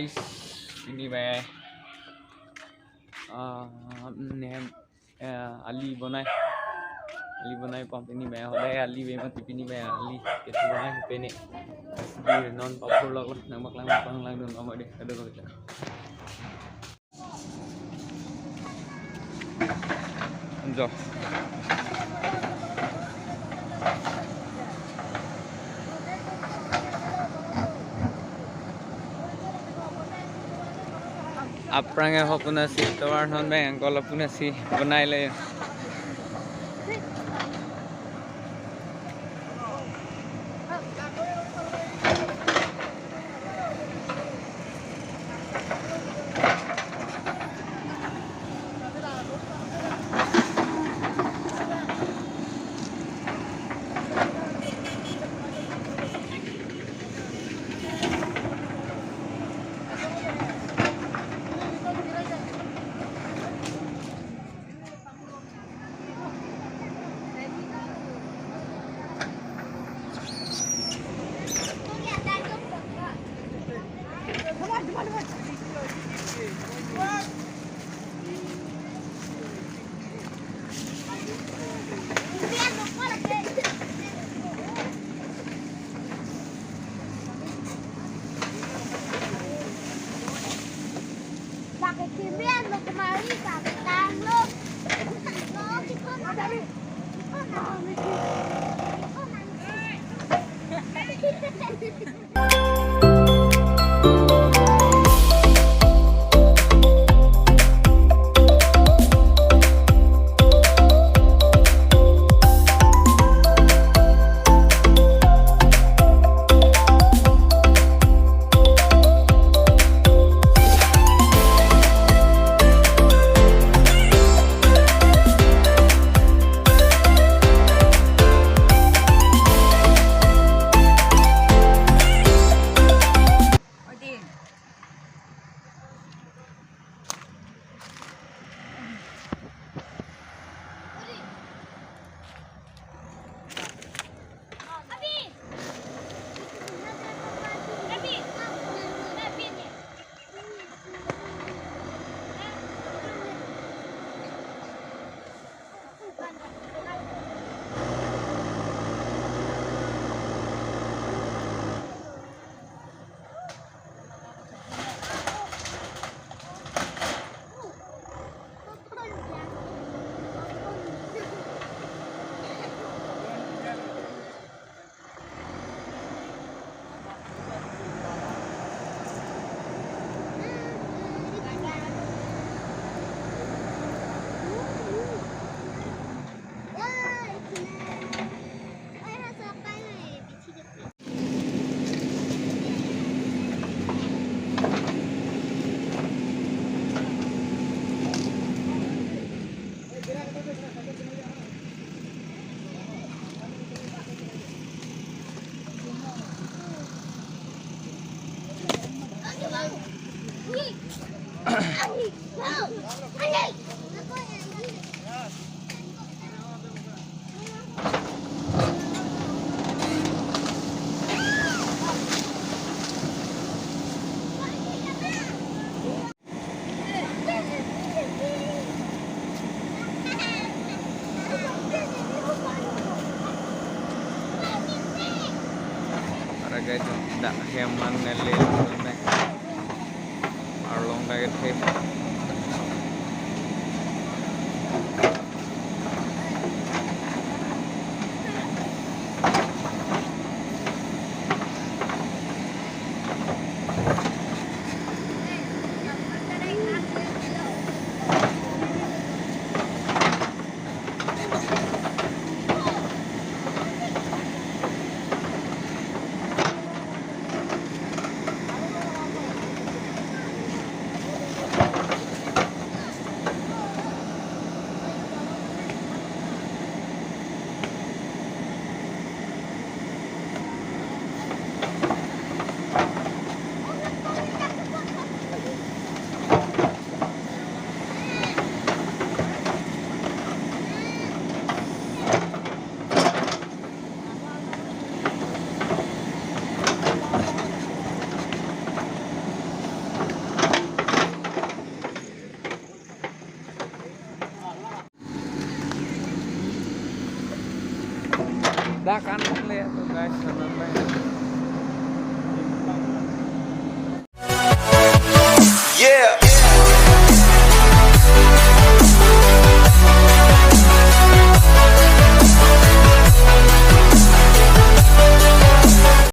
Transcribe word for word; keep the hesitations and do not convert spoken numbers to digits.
Guys, pini bang, ah, nem, eh, ali bonai. Ali bonai pon pini bang, hodai ali bang mati pini bang, ali. Kesu bonai pini. Di non papur lok nang bak lang bak lang dun ama deh, aduh, kalau Jo. Aphrang ahok puna si, tovar non bang angkol puna si bonai le. Para guys, dak hem an neli neli arlong dak kethe. Akan le to guys, sana le.